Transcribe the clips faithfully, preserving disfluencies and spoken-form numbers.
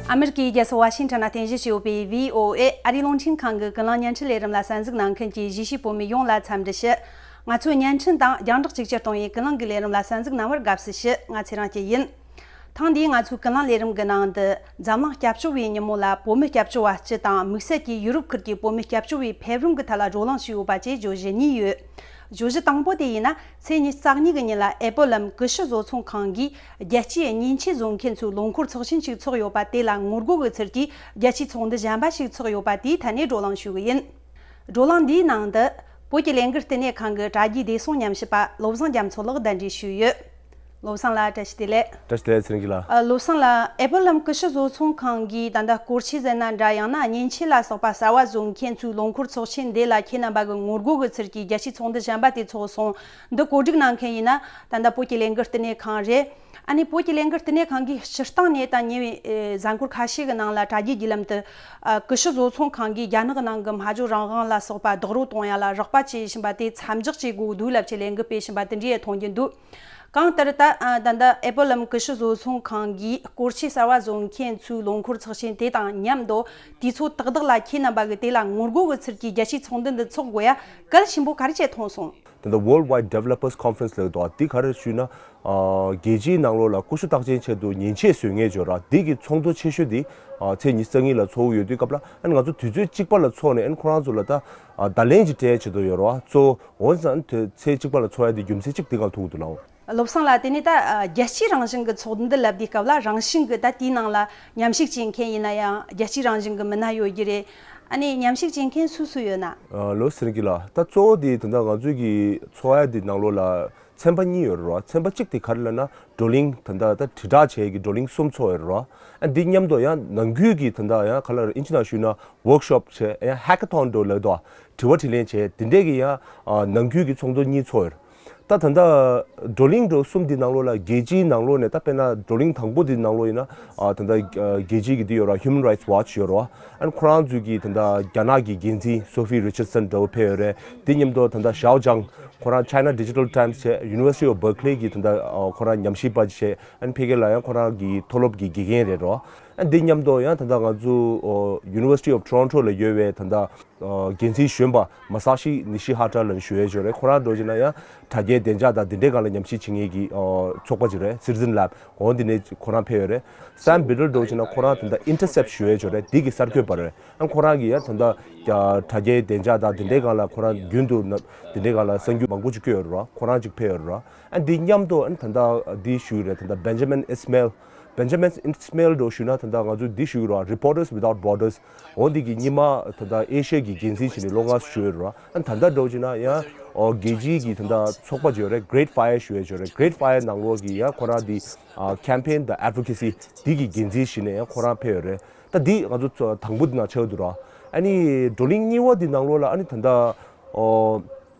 ཨ་མེ་རི་ཀའི་རྒྱལ་ས་ཝ་ཤིང་ཊོན་ན་རྟེན་གཞི་བྱས་ཡོད་པའི་བྷི་ཨོ་ཨེ་ཨ་རིའི་རླུང་འཕྲིན་ཁང་གི་ཀུན་གླེང་བརྙན་འཕྲིན་ལས་རིམ་ལ་གསན་གཟིགས་གནང་མཁན་གྱི་གཞིས་བྱེས་བོད་མི་ཡོངས་ལ་འཚམས་འདྲི་ཞུ། ང་ཚོའི་བརྙན་འཕྲིན་དང་རྒྱང་བསྒྲགས་གཅིག་གྱུར་གཏོང་བའི་ཀུན་གླེང་གི་ལས་རིམ་ལ་གསན་གཟིགས་གནང་བར་དགའ་བསུ་ཞུ། ང་ཚེ་རིང་སྐྱིད་ཡིན། ཐེངས་འདིའི་ང་ཚོའི་ཀུན་གླེང་ལས་རིམ་གྱི་ནང་དུ་འཛམ་གླིང་སྐྱབས་བཅོལ་བའི་ཉིན་མོ་ལ་བོད་མི་སྐྱབས་བཅོལ་བ་སྤྱི་དང་དམིགས་བསལ་གྱིས་ཡུ་རོབ་ཁུལ་གྱི་བོད་མི་སྐྱབས་བཅོལ་བའི་ཕེབས་རིམ་གྱི་ཐད་ལ་བགྲོ་གླེང་ཞུས་ཡོད་པ་བཅས་བརྗོད་གཞི་གཉིས་ཡོད། བརྗོད་གཞི་དང་པོ་དེ་ཡིན་ན། ཚེས་ཉི་ཤུ་རྩ་གཉིས་ཀྱི་ཉིན་ལ་ཨེ་པོ་ལམ་ཀུ་ཤུ་བཟོ་ཚོང་ཁང་གིས་རྒྱལ་སྤྱིའི་མཉེན་ཆས་བཟོ་མཁན་ཚོའི་ལོ་འཁོར་ཚོགས་ཆེན་ཞིག་ཚོགས་ཡོད་པ་དེ་ལ་ངོ་རྒོལ་གྱི་ཚུལ་གྱིས་རྒྱལ་སྤྱིའི་ཚོགས་འདུ་གཞན་པ་ཞིག་ཚོགས་ཡོད་པ་དེའི་ཐད་ནས་བགྲོ་གླེང་ཞུ་གི་ཡིན། བགྲོ་གླེང་འདིའི་ནང་དུ། བོད་ཀྱི་ལས་འགུལ་བསྟི་གནས་ཁང་གི་དྲ་རྒྱའི་བདེ་སྲུང་ཉམས་ཞིབ་པ་བློ་བཟང་རྒྱ་མཚོ་ལགས་གདན་འདྲེན་ཞུས་ཡོད། བློ་བཟང་ལགས་བཀྲ་ཤིས་བདེ་ལེགས། བཀྲ་ཤིས་བདེ་ལེགས་ཚེ་རིང་སྐྱིད་ལགས། ཨ། བློ་བཟང་ལགས། ཨེ་པོ་ལམ་ཀུ་ཤུ་བཟོ་ཚོང་ཁང་གིས་ད་ལྟ་སྐོར་ཆས་ཟེར་ན་འདྲ། ཡང་ན་མཉེན་ཆས་ལ་སོགས་པ་གསར་བ་བཟོ་མཁན་ཚོའི་ལོ་འཁོར་ཚོགས་ཆེན་འདི་ལ་ཁྱེད་རྣམ་པ་གིས་ངོ་རྒོལ་གྱི་ཚུལ་གྱིས་རྒྱལ་སྤྱིའི་ཚོགས་འདུ་གཞན་པ་དེ་ཚོགས་སོང་། འདི་གོ་སྒྲིག་གནང་མཁན་ཡིན་ན་ད་ལྟ་བོད་ཀྱི་ལས་འགུལ་བསྟི་གནས་ཁང་རེད། ཨ་ནི་བོད་ཀྱི་ལས་འགུལ་བསྟི་གནས་ཁང་གིས་སྤྱིར་བཏང་ནས་ད་ཉེ་བའི་ཨེ་གཟའ་འཁོར་ཁ་ཤས་ཀྱི་ནང་ལ་དྲ་རྒྱའི་བརྒྱུད་ལམ་དུ། ཨ། ཀུ་ཤུ་བཟོ་ཚོང་ཁང་གིས་རྒྱ་ནག་ནང་གི་སྨྲ་བརྗོད་རང་དབང་ལ་སོགས་པ་རྡོག་རོལ་གཏོང་ཡ་ལ་རོགས་པ་བྱེད་བཞིན་པ་དེ་མཚམས་འཇོག་བྱེད་དགོས་འདུག་ལབ་ཅེས་ལས་འགུལ་སྤེལ་བཞིན་པ་དེ་འདྲས་མཐོང་རྒྱུ་འདུག། གང་ལྟར་ད། ཨ། ད་ལྟ་ཨེ་པོ་ལམ་ཀུ་ཤུ་བཟོ་ཚོང་ཁང་གིས་སྐོར་ཆས་གསར་བ་བཟོ་མཁན་ཚོའི་ལོ་འཁོར་ཚོགས་ཆེན་དེ་དང་མཉམ་དུ་དུས་ཚོད་ཏག་ཏག་ལ་ཁྱེད་རྣམ་པ་གིས་དེ་ལ་ངོ་རྒོལ་གྱི་ཚུལ་གྱིས་རྒྱལ་སྤྱིའི་ཚོགས་འདུ་འདི་ཚོགས་དགོས་ཡ་གལ་ཆེན་པོ་ག་རེ་བྱས་མཐོང་སོང་། དེ་འདྲ་Worldwide Developers Conference ལབ་འདུག། འདི་ག་རེ་ཞུས་ན། ཨ། རྒྱལ་སྤྱིའི་ནང་ལོགས་ལ་ཀུ་ཤུ་བརྟག་དཔྱད་ཆེད་དུ་མཉེན་ཆས་བཟོ་མཁན་ཡོད་ར། འདི་གི་ཚོགས་འདུ་ཆེ་ཤོས་འདི། ཨ། ཚེས་ཉི་ཤུ་རྩ་གཉིས་ལ་ཚོགས་ཡོད་དུས་སྐབས་ལ། ཨ་ནི་ང་ཚོ་དུས་ཚོད་གཅིག་པ་ལ་ཚོགས་ནས། ཨ་ནི་ཁོ་རང་ཚོ་ལ་ད། ཨ། བརྡ་ལན་ཅིག་སྤྲད་ཆེད་དུ་ཡོད་ར། གཙོ་བོ་འོན་ཙང་དེ་ཚེས་གཅིག་པ་ལ་ཚོགས་ཡ་དེ་རྒྱུ་མཚན་གཅིག་འདི་གང་ཐུག་འདུག་ལགས། བློ་བཟང་ལགས། དེ་ནས་ད། ཨ། རྒྱལ་སྤྱིའི་རང་བཞིན་གྱི་ཚོགས་འདུ་ལབ་དུས་སྐབས་ལ། རང་བཞིན་གྱི་ད་དེའི་ནང་ལ་མཉམ་ཞུགས་བྱེད་མཁན་ཡིན་ན་ཡང་རྒྱལ་སྤྱིའི་རང་བཞིན་གྱི་མི་སྣ་ཡོད་རྒྱུ་རེད། ཨ་ནི་མཉམ་ཞུགས་བྱེད་མཁན་སུ་སུ་ཡོད་ན། ཨ། བློ་བཟང་སྐྱིད་ལགས། ད་གཙོ་བོ་དེ་ད་ལྟ་ང་ཚོའི་གི་ཚོགས་ཡ་དེ་ནང་ལོགས་ལ་ཚན་པ་གཉིས་ཡོད་རེད་ར། ཚན་པ་གཅིག་དེ་ག་རེ་ལབ་ན། བགྲོ་གླེང་། ད་ལྟ་ད་དྲིལ་བསྒྲགས་བྱེད་ཀྱི་བགྲོ་གླེང་གསུམ་ཚོགས་ཡོད་རེད་ར། ཨ། འདི་མཉམ་དུ་ཡང་ནང་ཁུལ་གྱི་ད་ལྟ་ཡང་ག་ལ་ཨིན་ཇི་ནང་ཞུས་ན་workshop བྱས། ཡང་hackathon འདྲ་ལབ་འདུག། དྲི་བ་དྲིས་ལན་བྱས། དེ་འདྲས་ཀྱི་ཡང་། ཨ། ནང་ཁུལ་གྱི་ཚོགས་འདུ་གཉིས་ཚོགས་ཡོད་རེད། ད་ད་ལྟ་བགྲོ་གླེང་འདྲ་གསུམ་འདི་ནང་ལོགས་ལ་རྒྱལ་སྤྱིའི་ནང་ལོགས་ནས། ད་དཔེར་ན་བགྲོ་གླེང་དང་པོ་འདི་ནང་ལོགས་ཡིན་ན། ཨ། ད་ལྟ་རྒྱལ་སྤྱིའི་གི་འདི་ཡོད་ར། Human Rights Watch ཡོད་ར། ཨ་ནི་ཁོ་རང་ཚོའི་གི་ད་ལྟ་རྒྱ་ནག་གི་འགན་འཛིན་Sophie Richardson འདྲ་བོ་ཕེབས་ཡོད་རེད། དེ་མཉམ་དུ་ད་ལྟ་Xiao Zhang ཁོ་རང་China Digital Times བྱས། University of Berkeley གི་ད་ལྟ། ཨ། ཁོ་རང་ཉམས་ཞིབ་པ་བྱས། ཨ་ནི་ཕ་གི་ལ་ཡང་ཁོ་རང་གི་མཐོ་སློབ་ཀྱི་དགེ་རྒན་རེད་ར། ཨ་ནི་དེ་མཉམ་དུ་ཡང་ད་ལྟ་ང་ཚོ་University of Toronto ལ་ཡོད་པའི་ད་ལྟ། ཨ། འགན་འཛིན་གཞོན་པ་Masashi Nishihata ལབ་ནས་ཞུ་ཡས་ཅིག་ཡོད་རེད། ཁོ་རང་འདྲ་བོ་བྱས་ན་ཡང་དྲ་རྒྱའི་བདེ་འཇགས་དང་དེ་འདྲའི་སྒང་ལ་ཉམས་ཞིབ་བྱེད་མཁན་གྱི། ཨ། ཚོགས་པ་ཅིག་རེད། Citizen Lab འོ་འདི་ནས་ཁོ་རང་ཕེབས་ཡོད་རེད། Sam Biddle འདྲ་བོ་བྱས་ན་ཁོ་རང་ད་ལྟ་Intercept ཞུ་ཡས་ཅིག་ཡོད་རེད། འདི་གི་གསར་འགོད་པ་རེད། ཨ། ཁོ་རང་གིས་ཡང་ད་ལྟ་དྲ་རྒྱའི་བདེ་འཇགས་དང་དེ་འདྲའི་སྒང་ལ་ཁོ་རང་རྒྱུན་དུ་ན་དེ་འདྲའི་སྒང་ལ་གསར་འགྱུར་མང་པོ་ཅིག་བཀོད་ཡོད་རེད་ར། ཁོ་རང་ཅིག་ཕེབས་ཡོད་རེད་ར། ཨ། འདི་མཉམ་དུ་ཨ་ནི་ད་ལྟ་འདི་ཞུས་རེད། ད་ལྟ་Benjamin Ismail Benjamin Ismail འདྲ་བོ་ཞུས་ན་ད་ལྟ་ང་ཚོས་འདི་ཞུ་གི་རེད། Reporters Without Borders འོ་འདི་གི་སྔོན་མ་ད་ལྟ་ཨེ་ཤི་ཡ་གི་འགན་འཛིན་བྱས་ནས་ལོ་ལྔ་ཞུ་ཡོད་རེད། ཨ་ནི་ད་ལྟ་འདྲ་བོ་བྱས་ན་ཡང་། ཨོ། རྒྱལ་སྤྱིའི་གི་ད་ལྟ་ཚོགས་པ་ཅིག་ཡོད་རེད། Great Fire ཞུ་ཡས་ཅིག་ཡོད་རེད། Great Fire ནང་ལོགས་ཀྱི་ཡང་ཁོ་རང་འདི། ཨ། Campaign དང་Advocacy འདི་གི་འགན་འཛིན་བྱས་ནས་ཡང་ཁོ་རང་ཕེབས་ཡོད་རེད། ད་འདི་ང་ཚོ་དང་པོ་འདི་ནང་ཆགས་འདུག་ར། ཨ་ནི་བགྲོ་གླེང་གཉིས་པ་འདི་ནང་ལོགས་ལ་ཨ་ནི་ད་ལྟ། ཨོ།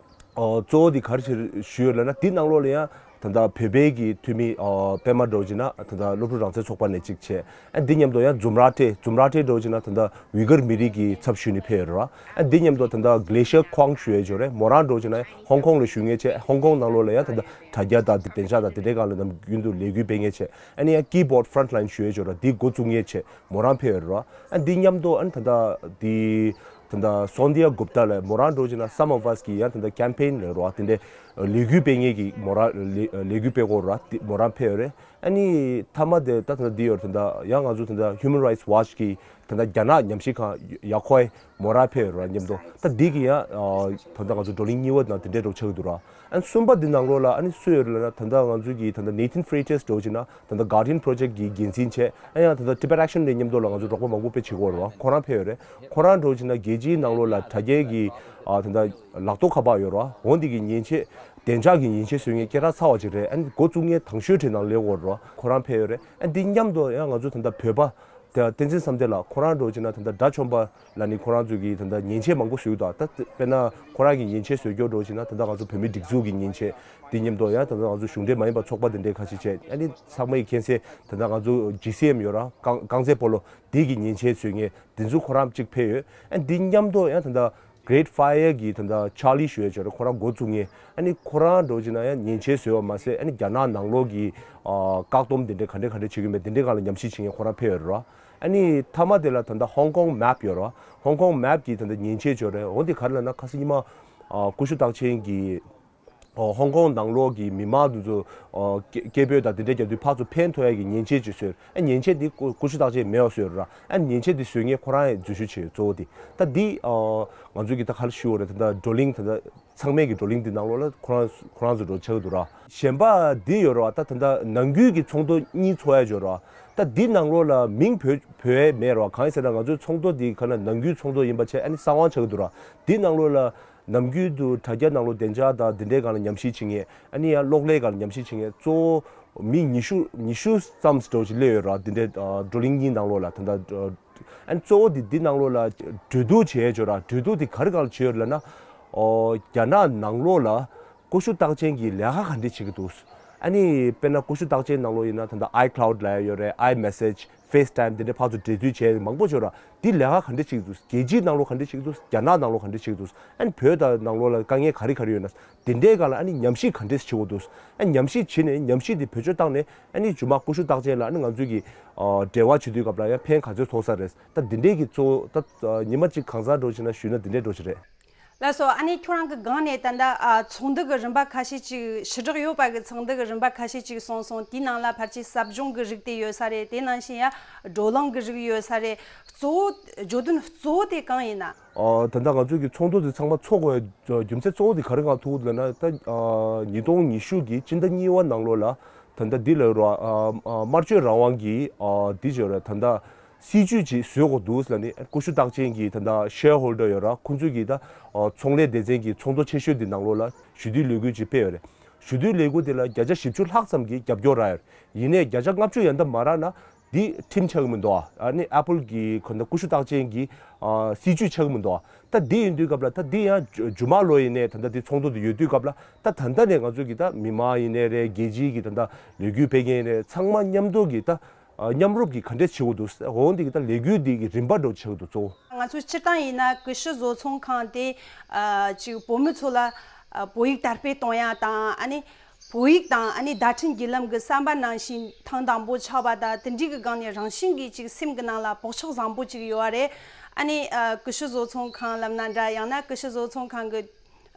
ཨོ། གཙོ་བོ་འདི་ག་རེ་ཞུ་ཡོད་ལབ་ན། འདི་ནང་ལོགས་ལ་ཡང་ད་ལྟ་བོད་པའི་གི་འཐུས་མི། ཨོ། པད་མ་འདྲ་བོ་བྱས་ན་ད་ལྟ་སློབ་ཕྲུག་རང་བཙན་ཚོགས་པ་ནས་གཅིག་བྱས། ཨ། འདི་མཉམ་དུ་ཡང་འཛུམ་ར་ཏྲེ། འཛུམ་ར་ཏྲེ་འདྲ་བོ་བྱས་ན་ད་ལྟ་ཝི་གར་མི་རིགས་ཀྱི་ཚབ་ཞུས་ནས་ཕེབས་ཡོད་རེད། ཨ། འདི་མཉམ་དུ་ད་ལྟ་Glacier Quang ཞུ་ཡས་ཅིག་ཡོད་རེད། མོ་རང་འདྲ་བོ་བྱས་ན་ཧོང་ཀོང་ལ་བཞུགས་མཁན་བྱས། ཧོང་ཀོང་ནང་ལོགས་ལ་ཡང་ད་ལྟ་དྲ་རྒྱ་དང་བདེ་འཇགས་དང་དེ་འདྲའི་སྒང་ལ་ནམ་རྒྱུན་དུ་ལས་འགུལ་སྤེལ་མཁན་བྱས། ཨ་ནི་ཡང་Keyboard Frontline ཞུ་ཡས་ཅིག་ཡོད་རེད། འདི་འགོ་བཙུགས་མཁན་བྱས། མོ་རང་ཕེབས་ཡོད་རེད། ཨ། འདི་མཉམ་དུ་ཨ་ནི་ད་ལྟ་འདི་ད་ལྟ་Sandhya Gupta ལབ། མོ་རང་འདྲ་བོ་བྱས་ན་Some of Us གི་ཡང་ད་ལྟ་Campaign ལབ་རེད་བ། དེ་འདྲའི་ལས་འགུལ་སྤེལ་མཁན་གྱི་མོ་རང་ལས་ལས་འགུལ་སྤེལ་གྱི་ཡོད་རེད་བ། དེ་མོ་རང་ཕེབས་ཡོད་རེད། ཨ་ནི་མཐའ་མ་དེ་ད་ད་ལྟ་འདི་ཡོད་རེད། ད་ལྟ་ཡང་ང་ཚོ་ད་ལྟ་Human Rights Watch གི་ད་ལྟ་རྒྱ་ནག་ཉམས་ཞིབ་ཁང་ཡ་ཁོའི་མོ་རང་ཕེབས་ཡོད་རེད་མཉམ་དུ། ད་འདི་གི་ཡང་། ཨ། ད་ལྟ་ང་ཚོ་བགྲོ་གླེང་གཉིས་པ་ནང་དེ་འདྲའི་འདྲ་བོ་ཆགས་ཀྱི་འདུག་ར། ཨ་ནི་གསུམ་པ་འདི་ནང་ལོགས་ལ་ཨ་ནི་སུ་ཡོད་རེད་ལབ་ན། ད་ལྟ་ང་ཚོ་གི་ད་ལྟ་Nathan Freitas འདྲ་བོ་བྱས་ན་ད་ལྟ་Guardian Project གི་འགན་འཛིན་བྱས། ཨ་ཡང་ད་ལྟ་Tibet Action དེ་མཉམ་དུ་ལ་ང་ཚོ་རོགས་པ་མང་པོ་དཔེ་བྱེད་ཀྱི་ཡོད་རེད་བ། ཁོ་རང་ཕེབས་ཡོད་རེད། ཁོ་རང་འདྲ་བོ་བྱས་ན་རྒྱལ་སྤྱིའི་ནང་ལོགས་ལ་དྲ་རྒྱའི་གི། ཨ། ད་ལྟ་ལག་ཐོག་ཁ་པར་ཡོད་རེད་བ། འོ་འདི་གི་མཉེན་ཆས། བདེ་འཇགས་ཀྱི་མཉེན་ཆས་བཟོ་མཁན་སྐད་གྲགས་ཚ་བ་ཅིག་རེད། ཨ་ནི་འགོ་བཙུགས་མཁན་དང་ཤོས་གྲས་ནང་སླེབས་ཀྱི་ཡོད་རེད་བ། ཁོ་རང་ཕེབས་ཡོད་རེད། ཨ་འདི་མཉམ་དུ་ཡང་ང་ཚོ་ད་ལྟ་བོད་པ་ད་བསྟན་འཛིན་བསམ་གཏན་ལགས། ཁོ་རང་འདྲ་བོ་བྱས་ན་ད་ལྟ་དགྲ་བཅོམ་པ་ལ་ནི་ཁོ་རང་ཚོ་གིས་ད་ལྟ་མཉེན་ཆས་མང་པོ་བཟོས་འདུག། ད་དཔེར་ན་ཁོ་རང་གི་མཉེན་ཆས་བཟོ་རྒྱུ་འདྲ་བོ་བྱས་ན་ད་ལྟ་ང་ཚོ་བོད་མིའི་སྒྲིག་འཛུགས་ཀྱི་མཉེན་ཆས། དེ་མཉམ་དུ་ཡང་ད་ལྟ་ང་ཚོ་གཞུང་འབྲེལ་མ་ཡིན་པ་ཚོགས་པ་དེ་འདྲའི་ཁ་ཤས་བྱས། ཨ་ནི་ཚང་མས་མཁྱེན་གསལ་ད་ལྟ་ང་ཚོ་ཇི་སི་ཨེམ་ཡོད་ར། རྐང་རྐང་རྩེད་སྤོ་ལོ་དེ་གི་མཉེན་ཆས་བཟོ་མཁན་དེ་ཚོ་ཁོ་རང་གཅིག་ཕེབས་ཡོད། ཨ་འདི་མཉམ་དུ་ཡང་ད་ལྟ་ Great Fire གི་ད་ལྟ་ཆར་ལི་ཞུ་ཡས་ཅིག་ཡོད་རེད། ཁོ་རང་འགོ་བཙུགས་མཁན། ཨ་ནི་ཁོ་རང་འདྲ་བོ་ཅིག་ན་ཡང་མཉེན་ཆས་བཟོས་པ་མ་ཟད། ཨ་ནི་རྒྱ་ནག་ནང་ལོགས་ཀྱི་ཨ་བཀག་སྡོམ་དེ་འདྲས་ག་འདྲས་ག་འདྲས་བྱེད་ཀྱི་ཡོད་མེད་དེ་འདྲས་སྒང་ལ་ཉམས་ཞིབ་བྱེད་མཁན་ཁོ་རང་ཕེབས་ཡོད་རེད་བ། ཨ་ནི་མཐའ་མ་དེ་ལ་ད་ལྟ་ཧོང་ཀོང་མེབ་ཡོད་རེད་བ། ཧོང་ཀོང་མེབ་ཀྱི་ད་ལྟ་མཉེན་ཆས་ཅིག་ཡོད་རེད། འོ་དེ་ག་རེ་ལབ་ན་ཁ་སང་ཉི་མ་ཨ་སྐུ་ཞབས་རྟགས་ཅན་གྱིས་ཨོ་ཧོང་ཀོང་ནང་ལོགས་ཀྱི་མི་མང་དེ་ཚོ་ཨོ་སྐད་སྐད་འབོད་དང་དེ་འདྲས་རྒྱག་དུས་ཕར་ཚུར་ཕན་ཐོགས་ཡ་གི་མཉེན་ཆས་ཅིག་བཟོས། ཨ་མཉེན་ཆས་དེ་སྐུ་སྐུ་ཞབས་རྟགས་ཅན་མེད་པ་བཟོས་ར། ཨ་མཉེན་ཆས་དེ་བཟོ་མཁན་ཁོ་རང་ཡང་འཛུལ་ཞུགས་བྱས་ཡོད། གཙོ་བོ་དེ་ད་འདི་ཨོ་ང་ཚོས་ཀྱི་ད་ག་རེ་ཞུ་དགོས་རེད། ད་ལྟ་བགྲོ་གླེང་ད་ལྟ་ཚང་མས་ཀྱི་བགྲོ་གླེང་དེ་ནང་ལོགས་ལ་ཁོ་རང་ཁོ་རང་ཚོ་འགྲོ་ཆགས་འདུག་ར། གཞན་པ་འདི་ཡོད་ར་བ། ད་ད་ལྟ་ནང་ཁུལ་གྱི་ཚོགས་འདུ་གཉིས་ཚོགས་ཡ་ཡོད་ར་བ། ད་འདི་ནང་ལོགས་ལ་མིང་འབོད་འབོད་ཡ་མེད་ར་བ། གང་ཡིན་ཟེར་ན་ང་ཚོའི་ཚོགས་འདུ་འདི་ག་ན་ནང་ཁུལ་ཚོགས་འདུ་ཡིན་པ་བྱས། ཨ་ནི་གསང་བ་ཆགས་འདུག་ར། འདི་ནང་ལོགས་ལ་ནམ་རྒྱུན་དུ་དྲ་རྒྱ་ནང་ལོགས་བདེ་འཇགས་དང་འདི་འདྲའི་སྒང་ལ་ཉམས་ཞིབ་བྱེད་མཁན། ཨ་ནི་ཡང་གློག་ཀླད་སྒང་ལ་ཉམས་ཞིབ་བྱེད་མཁན་གཙོ་བོ་མི་ཉི་ཤུ་ཉི་ཤུ་ཙམ་འདྲ་བོ་ཞིག་སླེབས་ཡོད་ར། འདི་འདྲའི་ཨ་བགྲོ་གླེང་གཉིས་ནང་ལོགས་ལ། ད་ལྟ་ཨ་ནི་གཙོ་བོ་འདི་འདི་ནང་ལོགས་ལ་གྲོས་བསྡུར་བྱས་ཡོད་ར། གྲོས་བསྡུར་འདི་ག་རེ་སྒང་ལ་བྱས་ཡོད་ལབ་ན། ཨོ་རྒྱ་ནག་ནང་ལོགས་ལ་སྐུ་ཞབས་རྟགས་ཅན་གྱིས་ལས་ཀ་ག་འདྲས་བྱེད་ཀྱི་འདུག། ཨ་ནི་དཔེར་ན་སྐུ་ཞབས་རྟགས་ཅན་ནང་ལོགས་ཡིན་ན་ད་ལྟ་ཨའི་ཁ་ལའུ་ཌི་ལབ་ཡ་ཡོད་རེད། ཨའི་མེ་སེ་ཇི། ཕེ་སི་ཊའིམ་དེ་འདྲའི་ཕར་ཚུར་འབྲེལ་མཐུད་བྱས་མང་པོ་བྱོས་ར། འདི་ལས་ཀ་ག་འདྲས་བྱེད་ཀྱི་འདུག། རྒྱལ་སྤྱིའི་ནང་ལོགས་ག་འདྲས་བྱེད་ཀྱི་འདུག། རྒྱ་ནག་ནང་ལོགས་ག་འདྲས་བྱེད་ཀྱི་འདུག། ཨ་ནི་བོད་དང་ནང་ལོགས་ལ་དཀའ་ངལ་ག་རེ་ག་རེ་ཡོད་ན། དེ་འདྲའི་སྒང་ལ་ཨ་ནི་ཉམས་ཞིབ་ག་འདྲས་བྱེད་དགོས་འདུག། ཨ་ནི་ཉམས་ཞིབ་བྱས་ནས་ཉམས་ཞིབ་དེ་བེད་སྤྱོད་བཏང་ནས། ཨ་ནི་མཇུག་མ་སྐུ་ཞབས་རྟགས་ཅན་ལ་ཨ་ནི་ང་ཚོས་ཀྱི་ཨ་འབྲེལ་བ་བྱེད་དུས་སྐབས་ལ་ཡང་ཕན་ག་ཚོད་ཐོགས་ས་རེད། ད་དེ་འདྲའི་གི་གཙོ་བོ་ད་ཉི་མ་གཅིག་གང་ཟག་འདྲ་བོ་བྱས་ན་ཞུས་ན་དེ་འདྲའི་འདྲ་བོ་ཞིག་རེད། ལགས་སོ། ཨ་ནི་ཁྱོད་རང་གི་སྒང་ནས་ད་ལྟ་ཨ་ཚོགས་འདུ་གི་རིམ་པ་ཁ་ཤས་ཅིག་ཞུ་དག་ཡོད་པ་གི་ཚོགས་འདུ་གི་རིམ་པ་ཁ་ཤས་ཅིག་གསུངས་སོང་། དེའི་ནང་ལ་ཕལ་ཆེར་ཟབ་སྦྱོང་གི་རིགས་དེ་ཡོད་ས་རེད། དེ་ནང་བཞིན་ཡང་བགྲོ་གླེང་གི་རིགས་ཡོད་ས་རེད། གཙོ་བོ་བརྗོད་དོན་གཙོ་བོ་དེ་གང་ཡིན་ན། ཨ་ད་ལྟ་ང་ཚོས་ཀྱི་ཚོགས་འདུ་དེ་ཚང་མ་ཚོགས་དགོས་རྒྱུ་མཚན་གཙོ་བོ་དེ་ག་རེ་གང་ཐུག་ལབ་ན། ད་ཨ་ཉིས་སྟོང་ཉི་ཤུ་གི་སྤྱི་ཟླ་གཉིས་པ་ནང་ལོགས་ལ་ད་ལྟ་འདི་ལ་ར་ཨ་ཨ་སྨྲ་བརྗོད་རང་དབང་གི་ཨ་འདི་བརྗོད་ར་ད་ལྟ་སྲིད་ཇུས་ཅིག་བཟོ་དགོས་འདུག་ལབ་ནས། སྐུ་ཞབས་རྟགས་ཅན་གྱིས་ད་ལྟ་ཤེར་ཧོལ་ཌར་ཡོད་ར། ཁོང་ཚོས་ཀྱིས་ད་ཨ་ཚོང་ལས་སྡེ་ཚན་གྱི་ཚོགས་འདུ་ཆེ་ཤོས་འདི་ནང་ལོགས་ལ་ཞུ་གཏུག་ལས་འགུལ་ཅིག་སྤེལ་ཡོད་རེད། ཞུ་གཏུག་ལས་འགུལ་དེ་ལ་བརྒྱ་ཆ་བཞི་བཅུ་ལྷག་ཙམ་གྱིས་རྒྱབ་སྐྱོར་རག་ཡོད་རེད། ཡིན་ནའི་བརྒྱ་ཆ་ལྔ་བཅུ་ཡན་ལྟ་མ་རག་ན་འདི་ཁྲིམས་ཆགས་ཀྱི་མི་འདུག་ཨ། ཨ་ནི་ཨེ་པལ་གྱི་ཁོ་ན་སྐུ་ཞབས་རྟགས་ཅན་གྱི་ཨ་སྲིད་ཇུས་ཆགས་ཀྱི་མི་འདུག་ཨ། ད་འདི་ཡིན་དུས་སྐབས་ལ་ད་འདི་ཡང་མཇུག་མ་ལོ་ཡིན་ནའི་ད་ལྟ་འདི་ཚོགས་འདུ་འདི་ཡོད་དུས་སྐབས་ལ། ད་ད་ལྟ་ནས་ང་ཚོས་ཀྱིས་ད་མི་མང་ཡིན་ནའི་རེད། རྒྱལ་སྤྱིའི་གི་ད་ལྟ་ལས་འགུལ་སྤེལ་མཁན་རེད། ཚང་མ་མཉམ་དུ་གི་ད་ཨ་མཉམ་རུབ་ཀྱིས་ག་འདྲས་བྱེད་དགོས་འདུག། འོ་འདི་གི་ད་ལས་འགུལ་འདི་གི་རིམ་པ་འདྲ་བོ་ཆགས་འདུག་གཙོ་བོ། ང་ཚོ་སྤྱིར་བཏང་ཡིན་ན་ཀུ་ཤུ་བཟོ་ཚོང་ཁང་དེ་ཨ་ཅིག་བོད་མི་ཚོ་ལ་ཨ་བོད་ཡིག་དར་སྤེལ་གཏོང་ཡ་དང་། ཨ་ནི་བོད་ཡིག་དང་ཨ་ནི་བརྡ་འཕྲིན་བརྒྱུད་ལམ་གྱི་བསམ་པ་ནང་བཞིན་ཐེངས་དང་པོ་ཆགས་པ་དང་། དེ་འདྲའི་གི་སྒང་ནས་རང་བཞིན་གྱིས་ཅིག་སེམས་ཀྱི་ནང་ལ་བག་ཆགས་བཟང་པོ་ཅིག་ཡོད་པ་རེད། ཨ་ནི་ཨ་ཀུ་ཤུ་བཟོ་ཚོང་ཁང་ལབ་ན་འདྲ། ཡང་ན་ཀུ་ཤུ་བཟོ་ཚོང་ཁང་གི་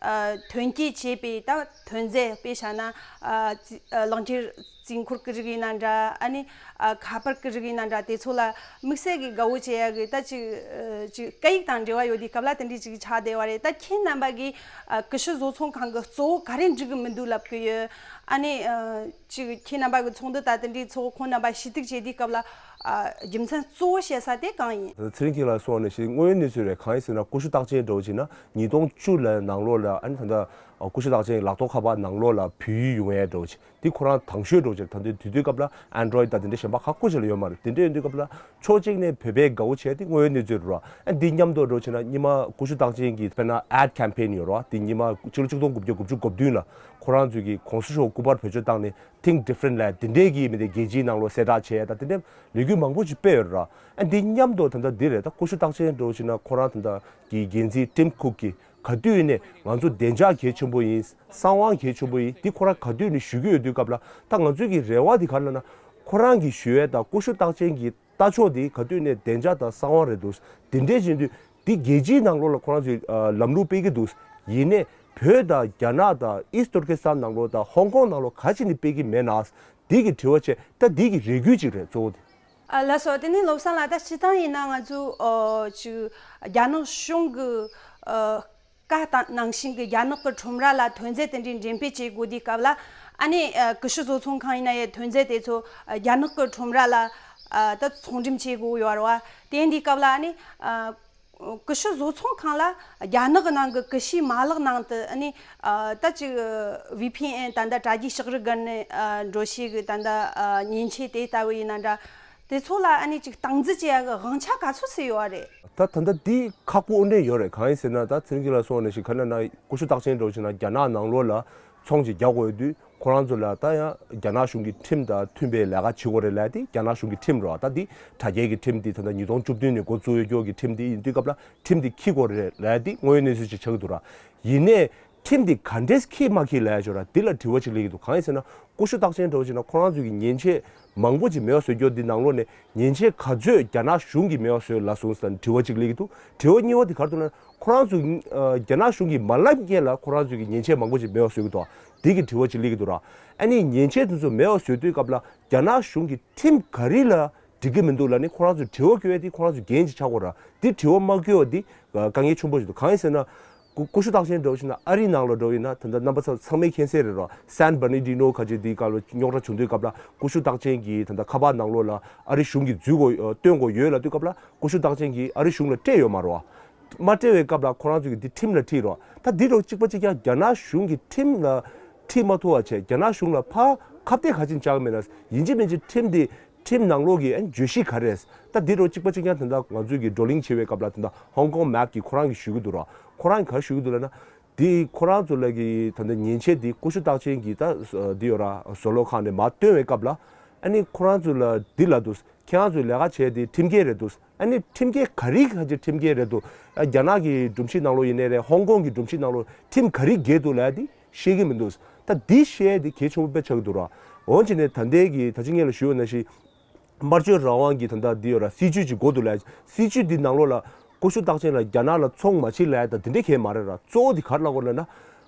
ཨ་ཐོན་སྐྱེད་བྱས་པའི་ད་ཐོན་རྫས། དཔེ་བཞག་ན་ཨ་རྩི་ཨ་གླང་ཆེན་རྩི་འཁོར་གྱི་རིགས་ཡིན་ན་འདྲ། ཨ་ནི་ཨ་ཁ་པར་གྱི་རིགས་ཡིན་ན་འདྲ། དེ་ཚོ་ལ་དམིགས་བསལ་གྱི་དགའ་བོ་བྱེད་ཡ་གི་ད་ཅིག་ཨ་ཅིག་སྐད་ཡིག་དང་འབྲེལ་བ་ཡོད་དུས་སྐབས་ལ་དེ་འདྲའི་ཅིག་ཆགས་བསྡད་པ་རེད། ད་ཁྱེད་རྣམ་པ་གིས་ཨ་ཀུ་ཤུ་བཟོ་ཚོང་ཁང་གི་གཙོ་བོ་ག་རེ་འགྲིག་གི་མི་འདུག་ལབ་ཀྱི་ཡོད། ཨ་ནི་ཨ་ཅིག་ཁྱེད་རྣམ་པ་གི་ཚོགས་འདུ་ད་དེ་འདྲའི་ཚོགས། ཁོང་རྣམ་པ་ཞུ་གཏུག་བྱེད་དུས་སྐབས་ལ་ཨ་རྒྱུ་མཚན་གཙོ་བོ་བཤད་ས་དེ་གང་ཡིན། ཚེ་རིང་སྐྱིད་ལགས་གསུངས་པ་ནང་བཞིན་དངོས་ཡོད་གནས་ཚུལ་རེད། གང་ཡིན་ཟེར་ན་སྐུ་ཞབས་རྟགས་ཅན་འདྲ་བོ་བྱས་ན་ཉིས་སྟོང་བཅུ་ལ་ནང་ལོགས་ལ། ཨ་ནི་ད་ལྟ་སྐུ་ཞབས་རྟགས་ཅན་ལག་ཐོག་ཁ་པར་ནང་ལོགས་ལ་བོད་ཡིག་ཡོང་ཡས་འདྲ་བོ་བྱས། འདི་ཁོ་རང་དང་ཤོས་འདྲ་བོ་བྱས། ད་ལྟའི་དུས་ཚོད་སྐབས་ལ་ཨན་ཌོ་རོ་ཡིཌ་དང་དེ་འདྲའི་གཞན་པ་ཁག་པོ་ཞིག་ལ་ཡོད་མ་རེད། དེ་འདྲ་ཡིན་དུས་སྐབས་ལ་ཕྱོགས་གཅིག་ནས་བོད་པས་དགའ་བོ་བྱས་ཏེ་དངོས་ཡོད་གནས་ཚུལ་རེད་བ། ཨ་འདི་མཉམ་དུ་འདྲ་བོ་བྱས་ན་སྔོན་མ་སྐུ་ཞབས་རྟགས་ཅན་གྱི་དཔེར་ན་ཨེཌ་ཀེམ་པེན་ཡོད་རེད་བ། དེ་སྔོན་མ་ཕྱི་ལོ་ཆིག་སྟོང་དགུ་བརྒྱ་དགུ་བཅུ་གོ་བདུན་ལ་ཁོ་རང་ཚོས་ཀྱི་གོང་ས་མཆོག་སྐུ་པར་བེད་སྤྱོད་བཏང་ནས་Think Different ལབ་དེ་འདྲའི་གི་མི་དེ་རྒྱལ་སྤྱིའི་ནང་ལོགས་གསལ་བསྒྲགས་བྱས་ཡ་དང་། དེ་འདྲའི་ལས་འགུལ་མང་པོ་ཞིག་སྤེལ་ཡོད་རེད་བ། ཨ་འདི་མཉམ་དུ་ད་ལྟ་འདི་རེད། ད་སྐུ་ཞབས་རྟགས་ཅན་འདྲ་བོ་བྱས་ན་ཁོ་རང་ད་ལྟ་གི་འགན་འཛིན་ཊིམ་ཀུག་གིས་ག་དུས་ནས་ང་ཚོ་བདེ་འཇགས་གལ་ཆེན་པོ་ཡིན། གསང་བ་གལ་ཆེན་པོ་ཡིན། འདི་ཁོ་རང་ག་དུས་ནས་ཞུ་གི་ཡོད་དུས་སྐབས་ལ། ད་ང་ཚོའི་གི་རེ་བ་འདི་ག་རེ་ལབ་ན། ཁོ་རང་གིས་ཞུ་ཡས་དང་སྐུ་ཞབས་རྟགས་ཅན་གྱི་ལྟ་ཕྱོགས་འདི་ག་དུས་ནས་བདེ་འཇགས་དང་གསང་བ་རེད་འདུག། དེ་འདྲས་བྱེད་དུས་འདི་རྒྱལ་སྤྱིའི་ནང་ལོགས་ལ་ཁོ་རང་ཚོས་ཨ་ལམ་ལུགས་སྤེལ་གྱི་འདུག། ཡིན་ནའི་བོད་དང་རྒྱ་ནག་དང་ཨིསཊ་ཏུར་ཀི་སི་ཐན་ནང་ལོགས་དང་ཧོང་ཀོང་ནང་ལོགས་ག་ཅི་ནས་སྤེལ་གྱི་མེད་ན། འདི་གི་དྲི་བ་བྱས། ད་འདི་གི་རེ་སྐུལ་ཅིག་རེད་གཙོ་བོ་དེ། ཨ་ལགས་སོ། དེ་ནས་བློ་བཟང་ལགས། ད་སྤྱིར་བཏང་ཡིན་ན་ང་ཚོ་ཨ་ཅིག་རྒྱ་ནག་གཞུང་གི་ཨ་བཀའ་དང་ནང་བཞིན་གྱི་རྒྱ་ནག་གི་ཁྲོམ་ར་ལ་ཐོན་རྫས་དེ་འདྲའི་འགྲེམས་སྤེལ་བྱེད་དགོས་དུས་སྐབས་ལ། ཨ་ནི་ཨ་ཀུ་ཤུ་བཟོ་ཚོང་ཁང་ཡིན་ན་ཡང་ཐོན་རྫས་དེ་ཚོ་ཨ་རྒྱ་ནག་གི་ཁྲོམ་ར་ལ་ཨ་ད་ཚོང་འགྲེམས་བྱེད་དགོས་ཡོད་རེད་བ། དེ་འདི་སྐབས་ལ་ཨ་ནི་ཨ་ཀུ་ཤུ་བཟོ་ཚོང་ཁང་ལ་རྒྱ་ནག་གི་ནང་གི་ཀུ་ཤུའི་མ་ལག་ནང་དུ་ཨ་ནི་ཨ་ད་ཅིག་ཨ་ཝི་ཕི་ཨེན་ད་ལྟ་དྲ་རྒྱའི་ལྕགས་རི་སྒང་ནས་ཨ་འགྲོ་བྱེད་ཀྱི་ད་ལྟ་ཨ་མཉེན་ཆས་དེ་ལྟ་བུ་ཡིན་ན་འདྲ། དེ་ཚོ་ལ་ཨ་ནི་ཅིག་སྟངས་འཛིན་བྱེད་ཡ་གི་དབང་ཆ་ག་ཚོད་ཅིག་ཡོད་རེད། ད་ད་ལྟ་འདི་ཁག་པོ་དངོས་གནས་ཡོད་རེད། གང་ཡིན་ཟེར་ན་ད་ཚེ་རིང་སྐྱིད་ལགས་གསུངས་པ་ནང་བཞིན་ག་ན་ན་སྐུ་ཞབས་རྟགས་ཅན་འདྲ་བོ་བྱས་ན་རྒྱ་ནག་ནང་ལོགས་ལ་ཚོང་ཅིག་རྒྱག་དགོས་དུས་ ཁོ་རང་ཚོ་ལ་ད་ཡང་རྒྱ་ནག་གཞུང་གི་ཁྲིམས་དང་མཐུན་པའི་ལས་ཀ་བྱེད་དགོས་རེད་ལབ་དེ། རྒྱ་ནག་གཞུང་གི་ཁྲིམས་རོ། ད་འདི་དྲ་རྒྱའི་གི་ཁྲིམས་འདི་ད་ལྟ་ཉིས་སྟོང་བཅུ་བདུན་ནས་འགོ་བཙུགས་ཡོད་ཀྱོག་གི་ཁྲིམས་འདི་ཡིན་དུས་སྐབས་ལ་ཁྲིམས་འདི་འཁྱེར་དགོས་རེད་ལབ་དེ་དངོས་ཡོད་གནས་ཚུལ་ཅིག་ཆགས་ཀྱི་འདུག་ར། ཡིན་ནའི་ཁྲིམས་འདི་ག་འདྲས་འཁྱེར་མ་འཁྱེར་ལབ་ཡ་ཅིག་ཡོད་ར། འདི་ལ་དྲི་བ་ཅིག་སླེབས་ཀྱི་འདུག་གང་ཡིན་ཟེར་ན། ཀུ་ཤུ་རྟགས་ཅན་འདྲ་བོ་ཅིག་ན་ཁོ་རང་ཚོའི་གི་མཉེན་ཆས་མང་པོ་ཅིག་མེད་པ་བཟོ་རྒྱུ་འདི་ནང་ལོགས་ནས་མཉེན་ཆས་ག་ཚོད་རྒྱ་ནག་གཞུང་གིས་མེད་པ་བཟོས་ལབ་སོང་ཟེར་ན་དྲི་བ་ཅིག་སླེབས་ཀྱི་འདུག་དྲི་བ་གཉིས་པ་དེ་ག་རེ་འདུག་ལབ་ན། ཁོ་རང་ཚོ་གི་ཨ་རྒྱ་ནག་གཞུང་གིས་མ་ལབ་སྔོན་ལ་ཁོ་རང་ཚོའི་གི་མཉེན་ཆས་མང་པོ་ཅིག་མེད་པ་བཟོས་ཀྱི་འདུག་འདི་གི་དྲི་བ་ཅིག་སླེབས་ཀྱི་འདུག་ར། ཨ་ནི་མཉེན་ཆས་དེ་ཚོ་མེད་པ་བཟོས་དུས་སྐབས་ལ་རྒྱ་ནག་གཞུང་གི་ཁྲིམས་ག་རེ་ལ་འགྲིག་གི་མི་འདུག་ལབ་ནི་ཁོ་རང་ཚོ་དྲི་བ་བཀོད་ཡ་དེ་ཁོ་རང་ཚོ་འགན་ཅིག་ཆགས་དགོས་ར། དེ་དྲི་བ་མ་བཀོད་པ་དེ་ཨ་དཀའ་ངལ་ཆེན་པོ་ཞིག་འདུག་གང་ཡིན་ཟེར་ན། ཀུ་ཀུ་ཤུ་རྟགས་ཅན་འདྲ་བོ་ཞིག་ན་ཨ་རི་ནང་ལ་འདྲ་བོ་ཡིན་ན་ད་ལྟ་རྣམ་པ་ཚོ་ཚང་མས་མཁྱེན་གསལ་རེད་རོ། སན་བར་ནི་ཌི་ནོ་ཁ་ཆེ་དེའི་སྐབས་ལ་རྙོག་དྲ་བྱུང་དུས་སྐབས་ལ་ཀུ་ཤུ་རྟགས་ཅན་གྱི་ད་ལྟ་ཁ་པར་ནང་ལོགས་ལ་ཨ་རི་གཞུང་གིས་འཛུལ་དགོས་ཨ་སྟོན་དགོས་ཡོད་ལབ་དུས་སྐབས་ལ་ཀུ་ཤུ་རྟགས་ཅན་གྱིས་ཨ་རི་གཞུང་ལ་སྤྲད་ཡོད་མ་རེད་བ། མ་སྤྲད་པའི་སྐབས་ལ་ཁོ་རང་ཚོ་གིས་འདི་ཁྲིམས་ལ་ཁྲིད་རོགས། ད་འདི་རོགས་གཅིག་པ་གཅིག་རྐྱང་རྒྱ་ནག་གཞུང་གི་ཁྲིམས་ལ་ཁྲིད་མ་ཐུབ་པ་བྱས། རྒྱ་ནག་གཞུང་ལ་ཕར་ཁ་གཏད་ག་ཅིག་བཅག་མེད་ན། ཡིན་གཅིག་མིན་གཅིག་ཁྲིམས་འདི་ཁྲིམས་ནང་ལོགས་ཀྱི་ཨ་བརྗོད་གཞི་ག་རེ་རེད། ད་འདི་རོགས་གཅིག་པ་གཅིག་རྐྱང་ད་ལྟ་ང་ཚོས་ཀྱི་བགྲོ་གླེང་བྱེད་པའི་སྐབས་ལ་ད་ལྟ་ཧོང་ཀོང་མེབ་ཀྱི་ཁོ་རང་གིས་ཞུ་གི་འདུག་རོགས། ཁོ་རང་གིས་ག་རེ་ཞུ་གི་འདུག་ལབ་ན། འདི་ཁོ་རང་ཚོ་ལ་གི་ད་ལྟ་མཉེན་ཆས་འདི་ཀུ་ཤུ་རྟགས་ཅན་གྱི་ད་འདི་ཡོད་ར། བཟོ་ལོག་ཁང་ནས་མར་བཏོན་པའི་སྐབས་ལ་ཨ་ནི་ཁོ་རང་ཚོ་ལ་འདི་ལབ་འདུག་ཁྱེད་རང་ཚོས་ལས་ཀ་བྱས་དེ་ཁྲིམས་འགལ་རེད་འདུག་ཨ་ནི་ཁྲིམས་འགལ་ག་རེ་ག་ཅིག་ཁྲིམས་འགལ་རེད་འདུག་ཨ་རྒྱ་ནག་གི་སྒྲོམ་གཞི་ནང་ལོགས་ཡིན་ནའི་རེད། ཧོང་ཀོང་གི་སྒྲོམ་གཞི་ནང་ལོགས་ཁྲིམས་ག་རེ་འགལ་འདུག་ལབ་ཡ་དེ་ཤེས་ཀྱི་མི་འདུག་ད་འདི་བཤད་ཡ་དེ་གལ་ཆེན་པོ་དཔེ་ཆགས་ཀྱི་འདུག་ར། འོན་ཀྱང་ནས་ད་ལྟའི་གི་ད་ཅི་སྔོན་ལ་ཞུས་པ་ནང་བཞིན་དམར་མཆོད་རང་དབང་གི་ད་ལྟ་འདི་ཡོད་ར། སྲིད་བྱུས་ཅིག་དགོས་འདུག་ལབ་ཡ། སྲིད་བྱུས་འདི་ནང་ལོགས་ལ་ཀུ་ཤུ་རྟགས་ཅན་ལ་རྒྱ་ནག་ལ་ཚོང་མ་བྱེད་ལབ་ཡ་ད་དེ་འདྲ་གང་ཡང་མ་རེད་ར། གཙོ་བོ་དེ་ག་རེ་ལབ་དགོས་ལབ་ན།